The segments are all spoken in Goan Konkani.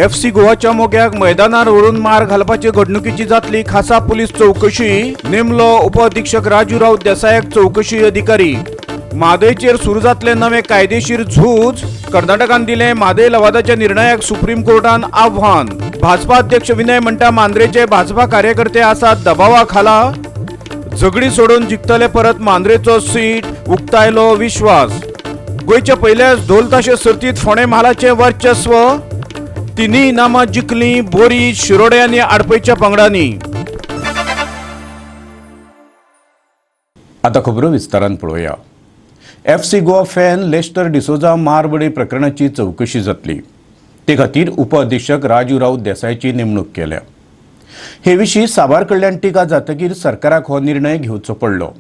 एफसी गोवाच्या मोग्याक मैदानार व्हरून मार घालपाचे घडणुकीची जातली खासा पुलीस चौकशी. नेमलो उपअधीक्षक राजू राऊत देसायाक चौकशी अधिकारी. म्हादयचेर सुरू जातले नवे कायदेशीर झूज. कर्नाटकान दिले म्हादय लवादाच्या निर्णयाक सुप्रीम कोर्टान आव्हान. भाजपा अध्यक्ष विनय म्हणटा मांद्रेचे भाजपा कार्यकर्ते आसात दबावा खाला. झगडी सोडून जिखतले परत मांद्रेचो सीट, उक्तायलो विश्वास. गोंयच्या पयल्याच ढोल ताशे सर्तीत फोंडें म्हालाचें वर्चस्व. तिनूय इनामां जिखलीं बोरी, शिरोडे आनी आडपयच्या पंगडांनी. आतां खबरो विस्तारान पळोवया. FC Goa fan Lester D'Souza मारबडय प्रकरणाची चवकशी जातली. ते खातीर उपअधीक्षक राजू राऊत देसायची नेमणूक केल्या. हे विशीं साबार कडल्यान टिका जातकीर सरकाराक हो निर्णय घेवचो पडलो.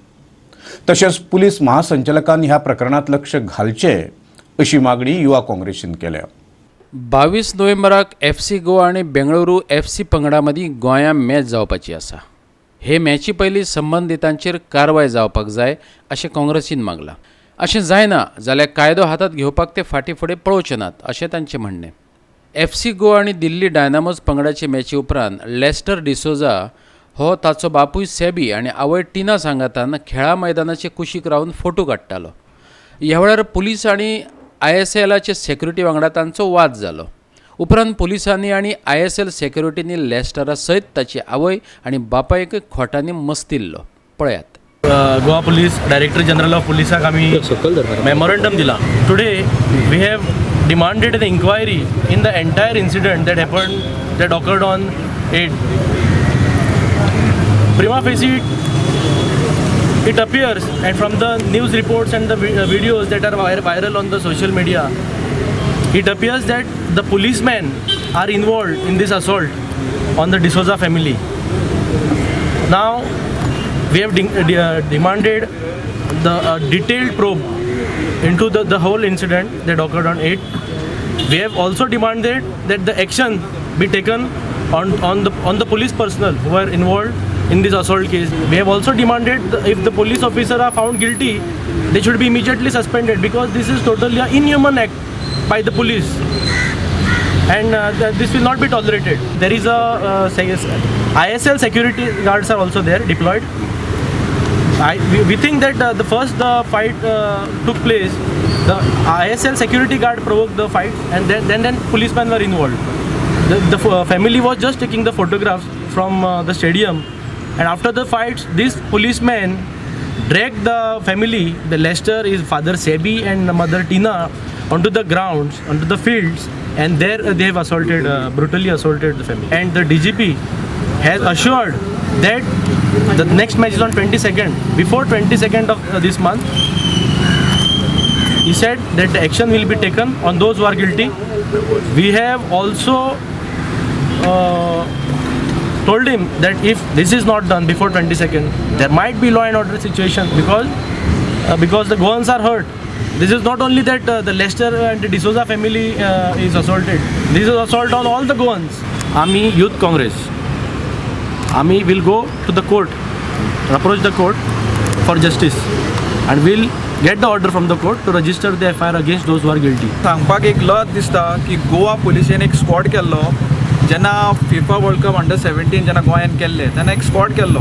तशेंच पुलीस महासंचालकान ह्या प्रकरणांत लक्ष घालचें अशी मागणी युवा काँग्रेसीन केल्या. 22 नोव्हेंबराक एफसी गोवा आनी बेंगळुरू एफसी पंगडा मदीं गोंया मॅच जावपाची आसा. हे मॅची पयलीं संबंदितांचेर कारवाय जावपाक जाय अशें काँग्रेसीन मागलां. अशें जायना जाल्यार कायदो हातांत घेवपाक ते फाटीं फुडें पळोवचे नात अशें तांचें म्हणणें. एफसी गोवा आनी दिल्ली डायनामोज पंगडाचे मॅची उपरांत लेस्टर डिसोजा हो ताचो बापूय सेबी आनी आवय टिना सांगातान खेळा मैदानाचे कुशीक रावन फोटो काडटालो. ह्या वेळार पुलीस आनी आयएसएलाचे सेक्युरिटी वांगडा तांचो वाद जालो. उपरांत पुलिसांनी आनी आयएसएल सेक्युरिटींनी लेस्टरा सयत ताची आवय आनी बापायक खोटांनी मस्तिल्लो. पळयात. Goa Police Director General of पुलिसाक आमी मेमोरंडम दिला. Today we have demanded an inquiry in the entire incident that happened, that occurred on 8. Prima facie, it appears, and from the news reports and the videos that are viral on the social media, it appears that the policemen are involved in this assault on the D'Souza family. Now, we have demanded the detailed probe into the whole incident that occurred on 8. We have also demanded that the action be taken on the police personnel who are involved in this assault case. We have also demanded if the police officer are found guilty, they should be immediately suspended, because this is totally an inhuman act by the police and this will not be tolerated. There is a ISL security guards are also there deployed. We think that the first the fight took place, the ISL security guard provoked the fight, and then policemen were involved. The family was just taking the photographs from the stadium, and after the fights, these policemen dragged the family, the Lester, his father Sebi and the mother Tina, onto the grounds, onto the fields, and there they have assaulted, brutally assaulted the family. And the DGP has assured that the next match is on 22nd. Before 22nd of this month, he said that the action will be taken on those who are guilty. We have also told him that if this is not done before 22nd, there might be law and order situation, because the Goans are hurt. This is not only that the Lester and the D'Souza family is assaulted. This is assault on all the Goans. Ami Youth Congress, Ami will go to the court, approach the court for justice, and will get the order from the court to register the FIR against those who are guilty. सांगपाक एक लज दिसता की गोवा पुलिशेन एक स्क्वॉड केल्लो. जेन्ना फिफा वर्ल्ड कप अंडर 17 जेन्ना गोंयान केल्ले तेन्ना एक स्क्वॉड केल्लो.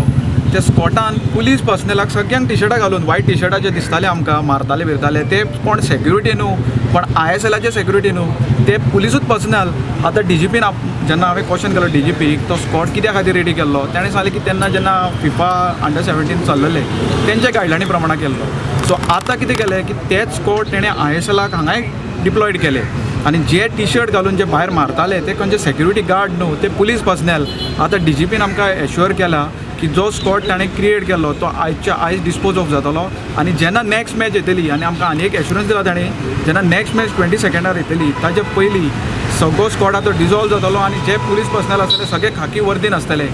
त्या स्क्वॉडान पुलीस पर्सनलाक सगळ्यांक टिशर्टां घालून, वायट टिशर्टां जे दिसताले आमकां, मारताले बिरताले, ते कोण सेक्युरिटी न्हू, पण आयएसएलाचे सेक्युरिटी न्हू, ते पुलिसूच पर्सनल. आतां डीजीपीन जेन्ना हांवें क्वेश्चन केलो डीजीपीक, तो स्क्वॉड कित्या खातीर रेडी केल्लो, ताणें सांगलें की तेन्ना जेन्ना फिफा अंडर 17 चल्लले तेंच्या गायडलायनी प्रमाणे केल्लो. सो आतां कितें केलें की तेच स्क्वॉड तेणें आयएसएलाक हांगाय डिप्लॉयड केले आनी जे टी शर्ट घालून जे भायर मारताले ते खंयचे सेक्युरिटी गार्ड न्हू, ते पुलीस पर्सनल. आतां डीजीपीन आमकां एश्योर केला की जो स्क्वॉड ताणें क्रिएट केल्लो तो आयच्या आयज डिस्पोज ऑफ जातलो आनी जेन्ना नेक्स्ट मॅच येतली, आनी आमकां आनी एक एश्योरन्स दिला ताणें, जेन्ना नेक्स्ट मॅच 22 येतली ताजे पयलीं सगळो स्क्वॉड आतां डिजॉल्व जातलो आनी जे पुलीस पर्सनल आसतले सगळे खाकी वर्दीन आसतले.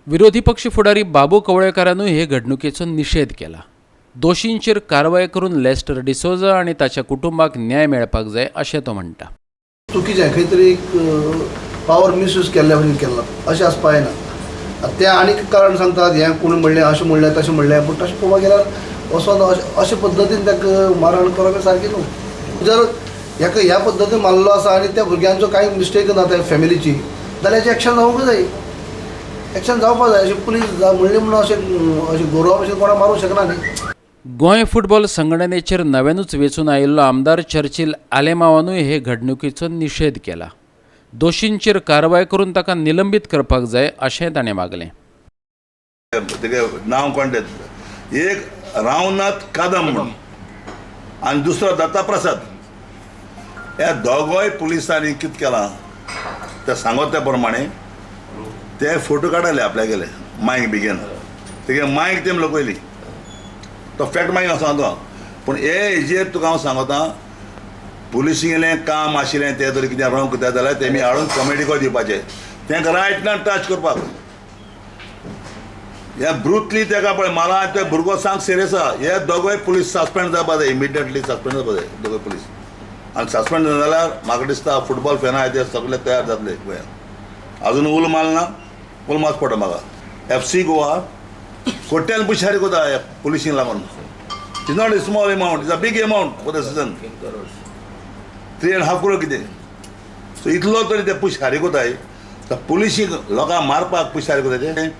विरोधी पक्ष फुडारी बाबू कवळेकारानूय हे घडणुकेचो निशेध केला. दोशींचेर कारवाय करून लेस्टर डिसोजा आनी ताच्या कुटुंबाक न्याय मेळपाक जाय अशें तो म्हणटा. चुकीचें खंय तरी एक पावर मिसयूज केल्ल्या भशेन केल्ला अशें आसपा जायना. आतां तें आनीक कारण सांगतात, हें कोण म्हणलें, अशें म्हणलें, तशें म्हणलें, पूण तशें पळोवपाक गेल्यार वचोन अशें पद्दतीन ताका मारहाण करप हें सारकें न्हू. जर हेका ह्या पद्दतीन मारलो आसा आनी त्या भुरग्यांचो कांय मिस्टेक ना त्या फॅमिलीची जाल्यार हेचें एक्शन जावंक जाय, एक्शन जावपाक जाय. अशें पुलीस म्हणलें म्हणून अशें अशें गोरवां भशेन कोणाक मारूंक शकना न्ही. गोंय फुटबॉल संघटनेचेर नव्यानूच वेंचून आयिल्लो आमदार चर्चिल आलेमावानूय हे घडणुकीचो निशेध केला. दोशींचेर कारवाय करून ताका निलंबीत करपाक जाय अशें ताणें मागलें. तेगे नांव कोण तें, एक रावनाथ कदम म्हणून आनी दुसरो दत्ता प्रसाद, ह्या दोगोय पुलिसांनी कितें केलां तें सांगत त्या प्रमाणे ते फोटो काडले आपल्यागेले मायक बिगेन, तेगे मायक तेम लोकयली, तो फॅक्ट मागीर हांव सांगता. पूण हे हेजेर तुका हांव सांगता, पुलिसीगेलें काम आशिल्लें तें जर कितें रॉंग करता जाल्यार तेमी हाडून कॉमेडीको दिवपाचें, तांकां रायट ना टच करपाक. हे ब्रुतली तेका पळय मला ते भुरगो सांग सिरियस आहा. हे दोगोय पुलीस सस्पेंड जावपा जाय, इमिडिएटली सस्पेंड जावपा जाय दोगोय पुलीस. आनी सस्पेंड जाल्यार म्हाका दिसता फुटबॉल फॅनां आहाय ते सगळे तयार जातले गोंयांत. अजून उलो मारना ना, उलो मारचो पडटा म्हाका. एफ सी गोवा कोट्यान पुशारी कोता पुलिसींक लागून. It's not a small amount, it's a big amount for the season. 3.5 crore कितें. सो इतलो तरी ते पुशारी कोताय तर पुलिसीक लोकांक मारपाक पुशारी कोताय. ते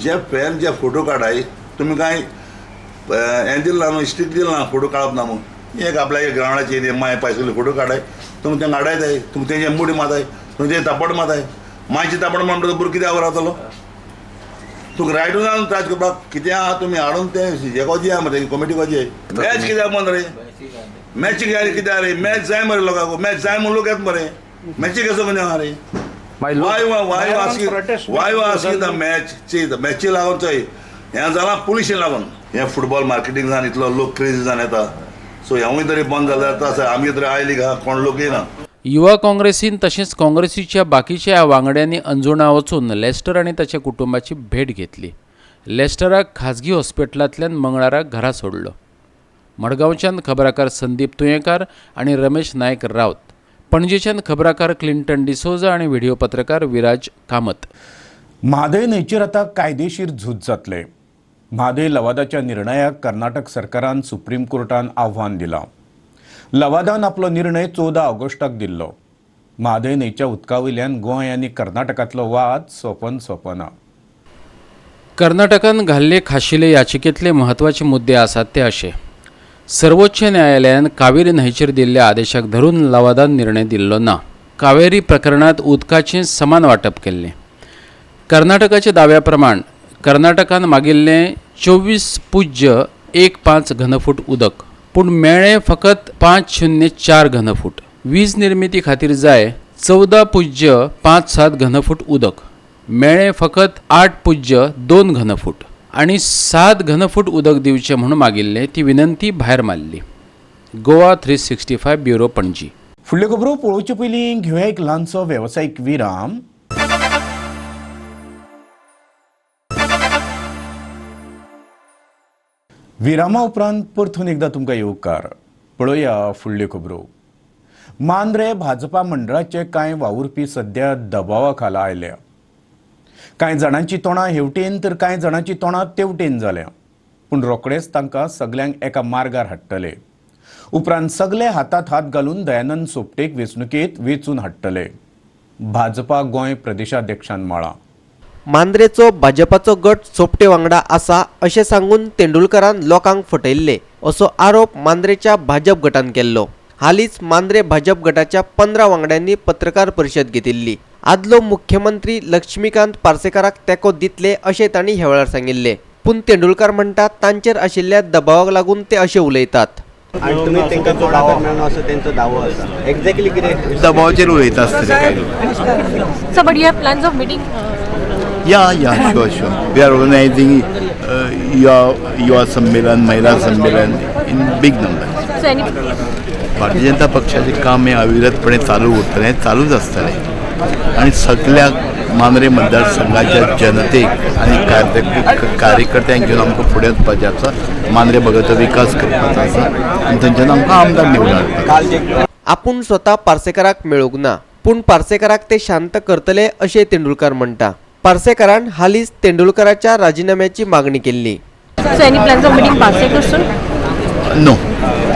जे फॅन जे फोटो काडाय तुमी कांय हें दिलां ना न्हू, स्ट्रीक दिलां ना फोटो काडप ना म्हूण. एक आपल्यागे ग्रावंडाचेर माय पाय सगळे फोटो काडाय, तुमी तांकां आडायताय, तुमी तेंचे मुडी मारताय, तुमी तेंचे तापट मारताय. मायची तापट मारता भुरगो कित्याक रावतलो? तुका रायटूच ना त्रास करपाक. कितें आहा तुमी हाडून तें हेको दिया मरे, कॉमिटीको दिया. मॅच कित्याक बंद रे? मॅच कित्याक रे? मॅच जाय मरे लोकांक, मॅच जाय म्हूण लोक येत मरे. मॅची कसो कितें आहा रे? Why why you asking the match? मॅची लागून चोय हें जालां पुलिशीन लागून. हें फुटबॉल मार्केटींग जावन इतलो लोक क्रेजी जावन येता. सो हेंवूय तरी बंद जाल्यार जाता. आमगे तरी आयली घा कोण लोक येना. युवा काँग्रेसीन तशेंच काँग्रेसीच्या बाकीच्या वांगड्यांनी अंजुणा वचून लेस्टर आनी ताच्या कुटुंबाची भेट घेतली. लेस्टराक खाजगी हॉस्पिटलांतल्यान मंगळाराक घरा सोडलो. मडगांवच्यान खबराकार संदीप तुयेंकार आनी रमेश नायक रावत, पणजेच्यान खबराकार क्लिंटन डिसोजा आनी व्हिडिओ पत्रकार विराज कामत. म्हादय न्हंयचेर आतां कायदेशीर झूज जातलें. म्हादय लवादाच्या निर्णयाक कर्नाटक सरकारान सुप्रीम कोर्टान आव्हान दिलां. लवादान आपलो निर्णय 14 ऑगस्टाक दिल्लो. म्हादय न्हंयच्या उदका वयल्यान गोंय आनी कर्नाटकांतलो वाद सोंपन सोंपना. कर्नाटकान घाल्ले खाशिले याचिकेंतले म्हत्वाचे मुद्दे आसात ते अशे: सर्वोच्च न्यायालयान कावेरी न्हंयचेर दिल्ल्या आदेशाक धरून लवादान निर्णय दिल्लो ना. कावेरी प्रकरणांत उदकाचें समान वांटप केल्लें. कर्नाटकाच्या दाव्या प्रमाण कर्नाटकान मागिल्लें 24.15 घनफूट उदक, पूण मेळ्ळें फकत 504 घनफूट. वीज निर्मिती खातीर जाय 14.57 घनफूट उदक, मेळ्ळें फकत 8.2 घनफूट आनी 7 घनफूट उदक दिवचें म्हूण मागिल्लें ती विनंती भायर मारली. गोवा 365 ब्युरो, पणजी. फुडल्यो खबरो पळोवचे पयलीं घेवया एक ल्हानसो वेवसायीक विराम. विरामा उपरांत परतून एकदां तुमकां येवकार. पळोवया फुडल्यो खबरो. मांद्रे भाजपा मंडळाचे कांय वावुरपी सद्या दबावा खाला आयल्या. कांय जाणांची तोंडां हेवटेन तर कांय जाणांची तोंडां तेवटेन जाल्या. पूण रोखडेच तांकां सगल्यांक एका मार्गार हाडटले. उपरांत सगले हातांत हात घालून दयानंद सोपटेक वेंचणुकेंत वेंचून हाडटले. भाजपा गोंय प्रदेशाध्यक्षान म्हळां. मांद्रेचो भाजपाचो गट सोपटे वांगडा आसा अशें सांगून तेंडुलकारान लोकांक फटयल्ले असो आरोप मांद्रेच्या भाजप गटान केल्लो. हालींच मांद्रे भाजप गटाच्या 15 वांगड्यांनी पत्रकार परिशद घेतिल्ली. आदलो मुख्यमंत्री लक्ष्मीकांत पार्सेकाराक तेंको दितले अशें तांणी ह्या वेळार सांगिल्लें. पूण तेंडुलकार म्हणटात तांचेर आशिल्ल्या दबावाक लागून ते अशें उलयतात. आनी तुमी तांकां कोणाक मेळना असो तेंचो दावो आसा. एक्झॅक्टली कितें दबावाचेर उलयता आसतले काय लोक. So, but you have plans of meeting? Yeah, sure. We are organizing Yuva Sammelan, Mahila Sammelan in big numbers. So any Bharatiya Janata पक्षाचें काम हें अविरतपणे चालू उरतलें, चालूच आसतलें आनी सगल्या मांद्रे मतदारसंघाच्या जनतेक आनी कार्यकर्त्यांक घेवन आमकां फुडें वचपाचें आसा. मांद्रे भागाचो विकास करपाचो आसा आनी थंयच्यान आमकां आमदार निवडून हाडपाचो. आपूण स्वता पार्सेकाराक मेळूंक ना, पूण पार्सेकाराक ते शांत करतले अशें तेंडुलकार म्हणटा. पार्सेकारान हालींच तेंडुलकाराच्या राजिनाम्याची मागणी केल्ली. So any plans of meeting Parsekar soon? No.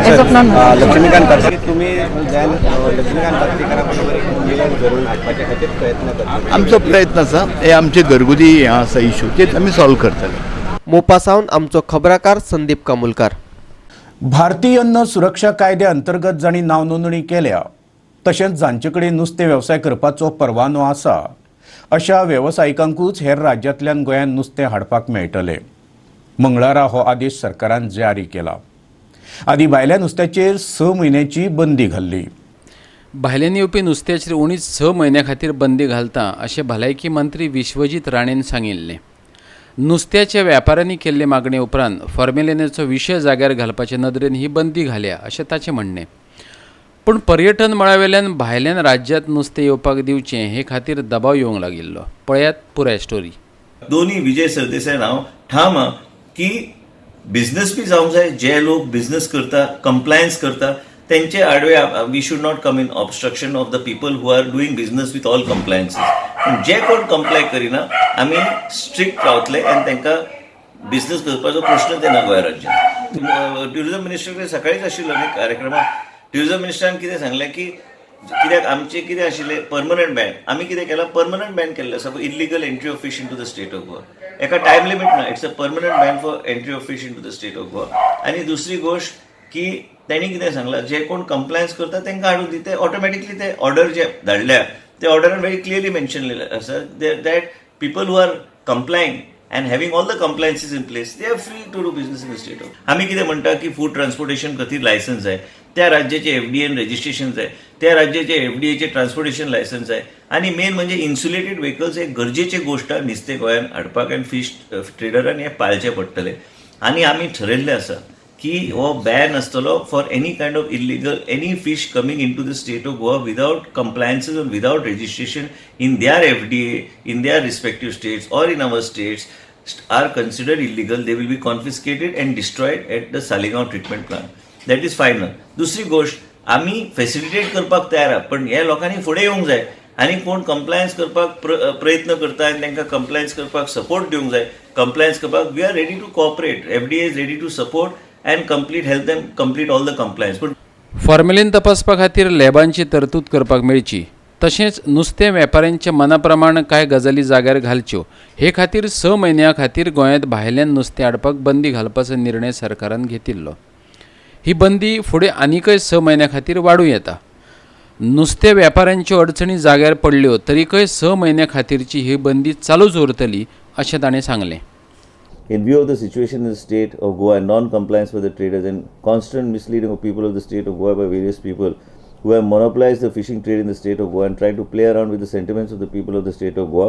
As of now. Laxmikant Parsekar तुम्ही लक्ष्मीकांत पार्सेकरा बरोबर मिलन धरून हाडपाचे खातीर प्रयत्न करता. आमचो प्रयत्न आसा, हे आमचे घरगुती हे आसा इशू ते आमी सॉल्व करतले. मोपा सावन आमचो खबराकार संदीप कामुलकार. भारतीय अन्न सुरक्षा कायद्या अंतर्गत जांणी नाव नोंदणी केल्या तशेंच जांचे कडेन नुस्तें वेवसाय करपाचो परवानो आसा अशा वेवसायिकांकूच हेर राज्यांतल्यान गोंयांत नुस्तें हाडपाक मेळटलें. मंगळारा हो आदेश सरकारान जारी केला. आदी भायल्या नुस्त्याचेर 6 म्हयन्याची बंदी घाल्ली. भायल्यान येवपी नुस्त्याचेर उणीच 6 म्हयन्या खातीर बंदी घालता अशें भलायकी मंत्री विश्वजीत राणेन सांगिल्लें. नुस्त्याच्या व्यापाऱ्यांनी केल्ले मागणे उपरांत फॉर्मेलिनाचो विशय जाग्यार घालपाचे नदरेन ही बंदी घाल्या अशें ताचें म्हणणें. पूण पर्यटन मळावेल्यान भायल्यान राज्यांत नुस्तें येवपाक दिवचें हे खातीर दबाव येवंक लागिल्लो. पळयात पुराय स्टोरी. दोन्ही विजय सरदेसाय हांव ठाम आहा की बिझनेस बी जावंक जाय. जे लोक बिझनेस करता, कंप्लायन्स करता, तेंचे आडवे we should not come in obstruction of the people who are doing business with all compliances. पूण जे कोण कंप्लाय करिना आमी स्ट्रिक्ट रावतले आनी तांकां बिझनेस करपाचो प्रश्नच येना गोंय राज्यांत. ट्युरिजम मिनिस्टर कडेन सकाळीच आशिल्लो न्ही कार्यक्रमाक. ट्युरिजम मिनिस्टरान कितें सांगलें की कित्याक आमचें कितें आशिल्लें परमनंट बॅन, आमी कितें केलां परमनंट बॅन केल्लें आसा illegal entry of fish into the state of Goa. एका टायम लिमीट ना, it's a permanent ban for entry of fish into the state of Goa. आनी दुसरी गोश्ट की तेणी कितें सांगलां जे कोण कंप्लायन्स करता तांकां हाडून दी, ते ऑटोमॅटिकली ते ऑर्डर जे धाडल्या ते ऑर्डरान व्हेरी क्लियरली मेन्शन आसा that people who are complying and having all the compliances in place they are free to do business in the state of. आमी कितें म्हणटा की फूड ट्रान्सपोर्टेशन खातीर लायसन्स जाय, त्या राज्याचे FDA registration जाय, त्या राज्याचे FDA transportation licence जाय आनी मेन म्हणजे इन्सुलेटेड व्हेकल्स हे गरजेचे गोश्ट नुस्तें गोंयांत हाडपाक आनी फीश ट्रेडरान हें पाळचें पडटलें. आनी आमी ठरयल्लें आसा की हो बॅन आसतलो for any kind of illegal any fish coming into the state of Goa without compliances or without registration in their FDA in their respective states or in our states are considered illegal. They will be confiscated and destroyed at the Saligao treatment plant. That is final. दुसरी गोष्ट आमी फॅसिलिटेट करपाक तयार आहा, पण ह्या लोकांनी फुडें येवंक जाय आनी कोण कंप्लायन्स करपाक प्रयत्न करता आनी तांकां कंप्लायन्स करपाक सपोर्ट दिवंक जाय. कंप्लायन्स करपाक we are ready to cooperate. FDA is ready to support and complete help them complete all the compliance. पण फॉर्मेलीन तपासपा खातीर लॅबांची तरतूद करपाक मेळची, तशेंच नुस्तें वेपाऱ्यांच्या मना प्रमाण कांय गजाली जाग्यार घालच्यो हे खातीर 6 म्हयन्यां खातीर गोंयांत भायल्यान नुस्तें हाडपाक बंदी घालपाचो निर्णय सरकारान घेतिल्लो. ही बंदी फुडें आनीकय 6 म्हयन्यां खातीर वाडूं येता. नुस्तें वेपाऱ्यांच्यो अडचणी जाग्यार पडल्यो तरीकय 6 म्हयन्यां खातीरची ही बंदी चालूच उरतली अशें ताणें सांगलें. In view of the situation in the state of Goa and non-compliance with the traders and constant misleading of people of the state of Goa by various people who have monopolized the fishing trade in the state of Goa and tried to play around with the sentiments of the people of the state of Goa.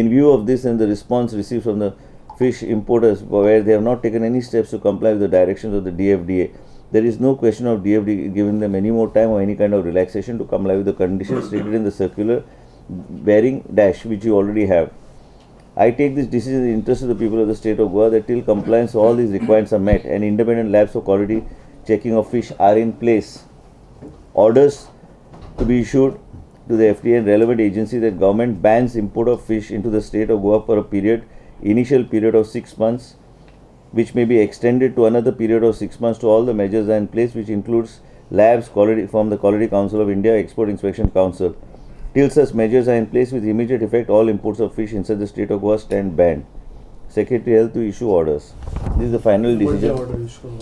In view of this and the response received from the fish importers where they have not taken any steps to comply with the directions of the DFDA, there is no question of DFDA giving them any more time or any kind of relaxation to comply with the conditions stated in the circular bearing dash which you already have. I take this decision in the interest of the people of the state of Goa that till compliance all these requirements are met and independent labs for quality checking of fish are in place. Orders to be issued to the FDA and relevant agency that government bans import of fish into the state of Goa for a period, initial period of 6 months, which may be extended to another period of 6 months to all the measures are in place, which includes labs quality from the Quality Council of India, Export Inspection Council. Till such measures are in place with immediate effect, all imports of fish inside the state of Goa stand banned. Secretary Health to issue orders. This is the final decision.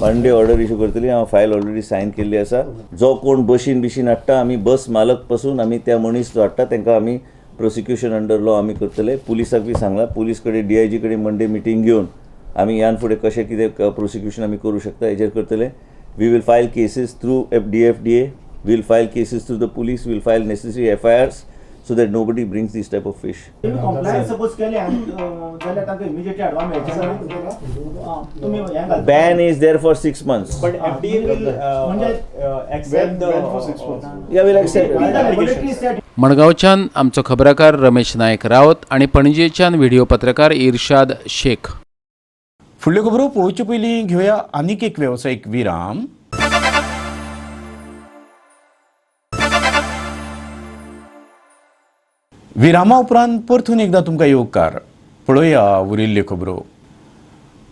Monday order issue करतली. हांव फायल ऑलरेडी सायन केल्ली आसा. जो कोण बशीन बिशीन हाडटा आमी बस मालक पसून आमी त्या मनीस जो हाडटा तांकां आमी प्रोसिक्युशन अंडर लॉ आमी करतले. पुलिसाक बी सांगला, पुलीस कडेन DIG कडेन मंडे मिटींग घेवन आमी ह्यान फुडें कशें कितें प्रोसिक्युशन आमी करूं शकता हेजेर करतले. We will file cases through DFDA. We will file cases through the police. We will file necessary FIRs so that nobody brings this type of fish. Compliance suppose केले जाल्यार तांकां immediately हाडवा मेळचें ना. Ban is there for 6 months. But FDA will accept the ban for 6 months. Yeah, will accept. मडगांवच्यान आमचो खबराकार रमेश नायक रावत आनी पणजेच्यान व्हिडिओ पत्रकार इर्शाद शेख. फुडल्यो खबरो पळोवचे पयलीं घेवया आनीक एक वेवसायीक विराम. विरामा उपरांत परतून एकदा तुमकां येवकार. पळोवया उरिल्ल्यो खबरो.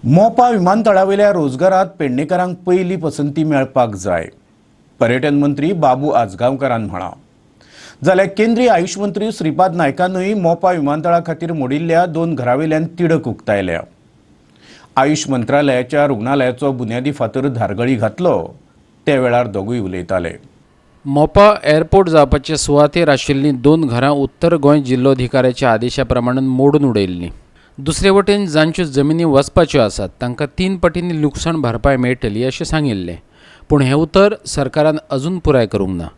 मोपा विमानतळावेल्या रोजगारात पेडणेकारांक पयली पसंती मेळपाक जाय, पर्यटन मंत्री बाबू आजगांवकारान म्हळां. जाल्यार केंद्रीय आयुष मंत्री श्रीपाद नायकानूय मोपा विमानतळा खातीर मोडिल्ल्या 2 घरावेल्यान तिडक उक्तायल्या. आयुष मंत्रालयाच्या रुग्णालयाचो बुन्यादी फातर धारगळी घातलो त्या वेळार दोगूय उलयताले. मोपा एअरपोर्ट जावपाचे सुवातेर आशिल्लीं 2 घरां उत्तर गोंय जिल्लोधिकाऱ्याच्या आदेशा प्रमाण मोडून उडयल्लीं. दुसरे वटेन जांच्यो जमिनी वचपाच्यो आसात तांकां 3 पटींनी लुकसाण भरपाय मेळटली अशें सांगिल्लें, पूण हें उतर सरकारान अजून पुराय करूंक ना.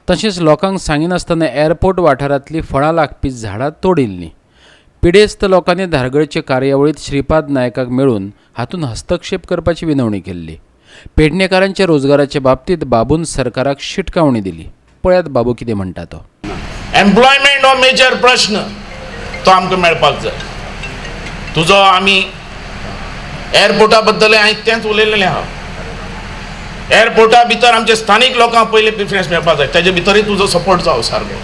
तशेंच लोकांक सांगिनासतना एअरपोर्ट वाठारांतलीं फळां लागपी झाडां तोडिल्लीं. पिडेस्त लोकांनी धारगळचे कार्यावळींत श्रीपाद नायकाक मेळून हातूंत हस्तक्षेप करपाची विनवणी केल्ली. पेडणेकारांच्या रोजगाराचे बाबतींत बाबून सरकाराक शिटकावणी दिली. पळयात बाबू कितें म्हणटा तो. एम्प्लॉयमेंट हो मेजर प्रश्न, तो आमकां मेळपाक जाय. तुजो आमी एअरपोर्टा बद्दल हांवें तेंच उलयलेलें आहा. एअरपोर्टा भितर आमचे स्थानीक लोकांक पयलीं प्रिफरन्स मेळपाक जाय, तेजे भितरूय तुजो सपोर्ट जावो सारको.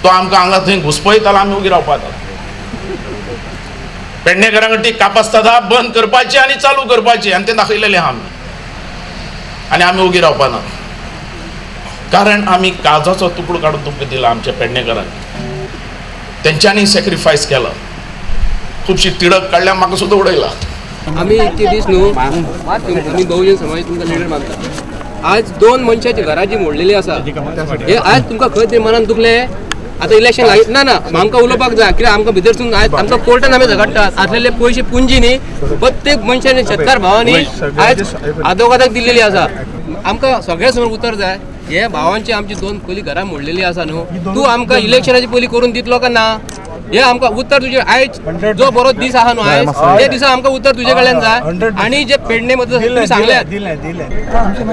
तो आमकां हांगा थंय घुसपयतालो, आमी उगी रावपाक जाय. पेडणेकारांक ती कापास्तादा बंद करपाची आनी चालू करपाची, आनी तें दाखयलेलें आहा आमी. आनी आमी उगी रावपा ना, कारण आमी काळजाचो तुकडो काडून तुमकां दिला. आमच्या पेडणेकारांक तेंच्यांनी सॅक्रिफायस केला, खुबशी तिडक काडल्या, म्हाका सुद्दां उडयला. आमी इतके दीस न्हू आमी बहुजन समाज तुमकां लिडर मानता. आज 2 मनशाची घरां जी मोडलेली आसा, हे आज तुमकां खंय तरी मनान दुखलें. आतां इलेक्शन लागीं ना ना आमकां उलोवपाक जाय, कित्याक आमकां भितरसून आयज आमकां कोर्टान आमी झगडटात. आसलेले पयशे पुंजी न्ही प्रत्येक मनशान शेतकार भावांनी आयज आदवोगादाक दिल्लेली आसा. आमकां सगळ्या समोर उतर जाय. हे भावांची आमची 2 पयलीं घरां मोडलेली आसा न्हू, तूं आमकां इलेक्शनाची पयलीं करून दितलो काय ना हे आमकां उत्तर तुजे. आयज जो बरो दीस आहा न्हू आयज, ते दिसा आमकां उत्तर तुजे कडल्यान जाय. आनी जे पेडणे मध्ये सांगल्यात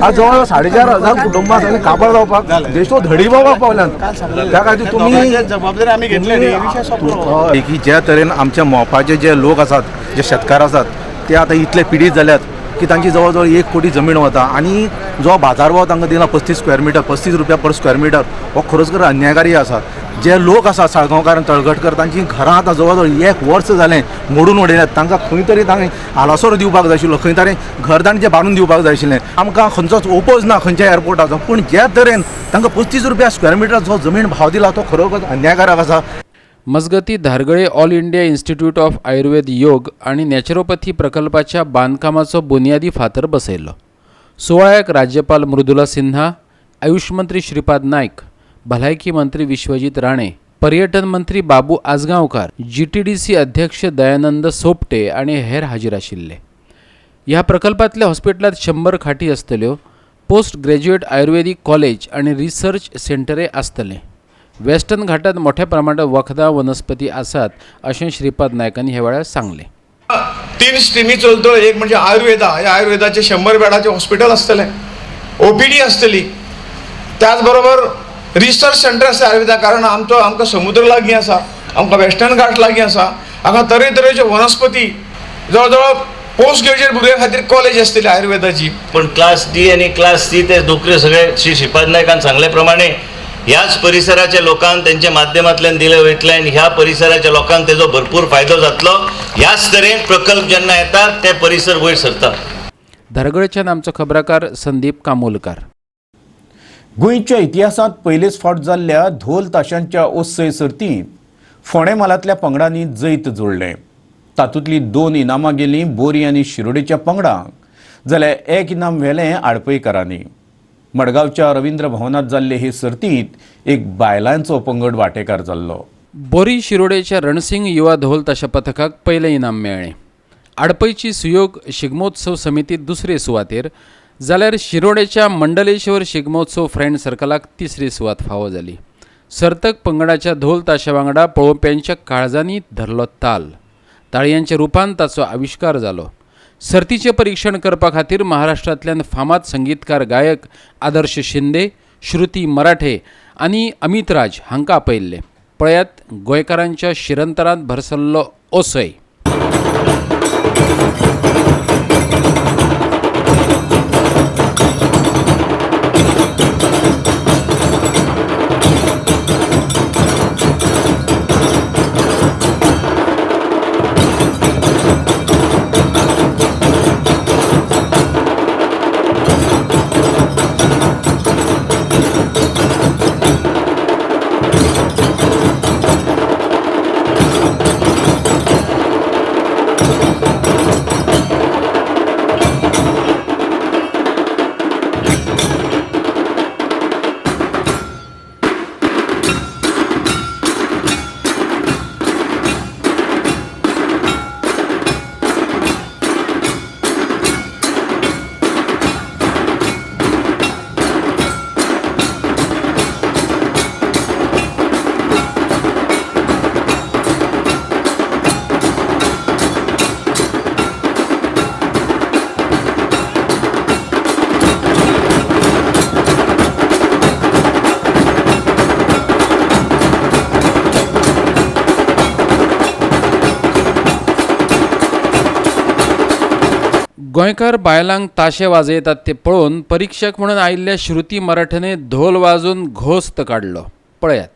आज जवळ 4,500 कुटुंबां सगळें काबार जावपाक देशो धडी बाबाक पावल्यात. त्या खातीर तुमी जबाबदारी आमी घेतली की ज्या तरेन आमच्या मोपाचे जे लोक आसात, जे शेतकार आसात, ते आतां इतले पिडीत जाल्यात की तांची जवळ जवळ 1 कोटी जमीन वता आनी जो बाजार भाव तांकां दिला 35 स्क्वेअर मिटर, 35 रुपया पर स्क्वेअर मिटर, हो खरोच खर अन्यायकारी आसा. जे लोक आसा साळगांवकार तळगटकर, तांची घरां आतां जवळ जवळ 1 वर्स जालें मोडून उडयल्यात. तांकां खंय तरी तांणी आलासोर दिवपाक जाय आशिल्लो, खंय तरी घर तांणी बांदून दिवपाक जाय आशिल्लें. आमकां खंयचोच ओपोज ना खंयच्या एअरपोर्टाचो, पूण ज्या तरेन तांकां 35 रुपया स्क्वेअर मिटर जो जमीन भाव दिला तो खरोखर अन्यायकारक आसा. मजगती धारगळे All India Institute of Ayurveda Yoga आनी नॅचरोपॅथी प्रकल्पाच्या बांदकामाचो बुन्यादी फातर बसयलो. सुवाळ्याक राज्यपाल मृदुला सिन्हा, आयुष मंत्री श्रीपाद नायक, भलायकी मंत्री विश्वजीत राणे, पर्यटन मंत्री बाबू आजगांवकार, GTDC अध्यक्ष दयानंद सोपटे आनी हेर हाजीर आशिल्ले. ह्या प्रकल्पांतल्या हॉस्पिटलांत 100 खाटी आसतल्यो, पोस्ट ग्रॅज्युएट आयुर्वेदीक कॉलेज आनी रिसर्च सेंटरय आसतलें. वेस्टर्न घाटात मोठ्या प्रमाणात वखदां वनस्पती आसात अशें श्रीपाद नायकांनी ह्या वेळार सांगलें. 3 स्ट्रिमी चलतल्यो. एक म्हणजे आयुर्वेदा, ह्या आयुर्वेदाचे 100 बेडाचे हॉस्पिटल आसतलें, OPD आसतली, त्याच बरोबर रिसर्च सेंटर आसता आयुर्वेदा, कारण आमचो आमकां समुद्र लागीं आसा, आमकां वेस्टर्न घाट लागीं आसा, हांगा तरेतरेच्यो वनस्पती, जवळ जवळ पोस्ट ग्रॅज्युएट भुरग्यां खातीर कॉलेज आसतली आयुर्वेदाची. पण क्लास डी आनी क्लास सी ते नोकऱ्यो सगळे श्री श्रीपाद नायकान सांगले प्रमाणे ह्याच परिसराच्या लोकांक तेंच्या माध्यमांतल्यान दिले वयतले आनी ह्या परिसराच्या लोकांक तेजो भरपूर फायदो जातलो. ह्याच तरेन प्रकल्प जेन्ना येता ते परिसर वयर सरता. धारगळच्यान आमचो खबराकार संदीप कामोलकार. गोंयच्या इतिहासांत पयलेच फावट जाल्ल्या धोल ताशांच्या ओत्सय सर्तींत फोंडें म्हालांतल्या पंगडांनी जैत जोडलें. तातूंतलीं 2 इनामां गेलीं बोरी आनी शिरोडेच्या पंगडांक, जाल्यार 1 इनाम व्हेलें आडपयकारांनी. मडगांवच्या रवींद्र भवनांत जाल्ले हे सर्तींत एक बायलांचो पंगड वांटेकार जाल्लो. बोरी शिरोडेच्या रणसिंग युवा धोल ताशा पथकाक पयलें इनाम मेळ्ळें. आडपयची सुयोग शिगमोत्सव समिती दुसरे सुवातेर, जाल्यार शिरोडेच्या मंडलेश्वर शिगमोत्सव फ्रेंड सर्कलाक तिसरी सुवात फावो जाली. सर्तक पंगडाच्या धोल ताशा वांगडा पळोवप्यांच्या काळजांनी धरलो ताल. ताळयांच्या रुपान ताचो आविश्कार जालो. सर्तीचें परिक्षण करपा खातीर महाराष्ट्रांतल्यान फामाद संगीतकार गायक आदर्श शिंदे, श्रुती मराठे आनी अमित राज हांकां आपयल्ले. पळयात गोंयकारांच्या शिरंतरांत भरसल्लो ओसय. गोंयकार बायलांक ताशे वाजयतात ते पळोवन परीक्षक म्हणून आयिल्ल्या श्रुती मराठेने धोल वाजून घोस्त काडलो. पळयात.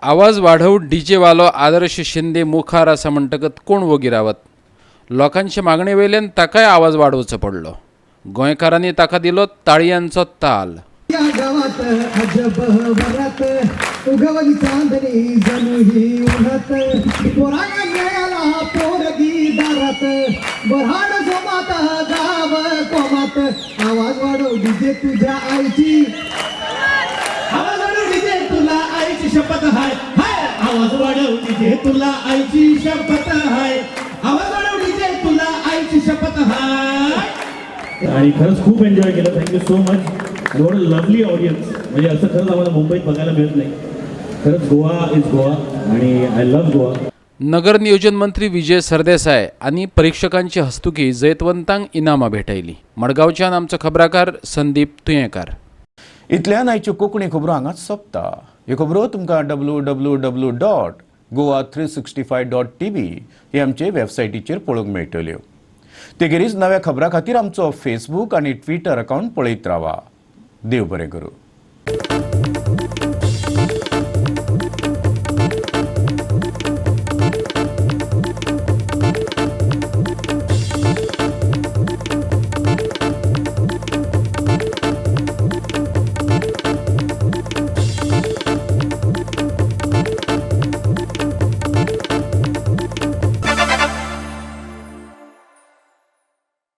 आवाज वाढोव डीजेवालो आदर्श शिंदे मुखार आसा म्हणटकच कोण वोगी रावत? लोकांचे मागणे वयल्यान ताकाय आवाज वाडोवचो पडलो. गोंयकारांनी ताका दिलो ताळयांचो ताल. शपथ हाय हाय आवाज वाढव डीजे तुला आईची शपथ हाय आवाज वाढव डीजे तुला आईची शपथ हाय. आणि खरंच खूप एन्जॉय केलं. Thank you so much. आणि what a lovely audience. म्हणजे असं खरंच आम्हाला मुंबईत बघायला मिळत नाही. खरंच गोवा is Goa आणि I love Goa. नगर नियोजन मंत्री विजय सरदेसाय आणि परीक्षकांची हस्तुकी जैतवंतांक इनामां भेटयली. मडगांवच्यान आमचो खबराकार संदीप तुयेंकार. इतल्यान आयच्यो कोंकणी खबरो हांगाच सोंपता. ह्यो खबरो तुमकां www.goa365.tv हे आमचे वेबसायटीचेर पळोवंक मेळटल्यो. तेखेरीज नव्या खबरां खातीर आमचो फेसबूक आनी ट्विटर अकावंट पळयत रावा. देव बरें करूं.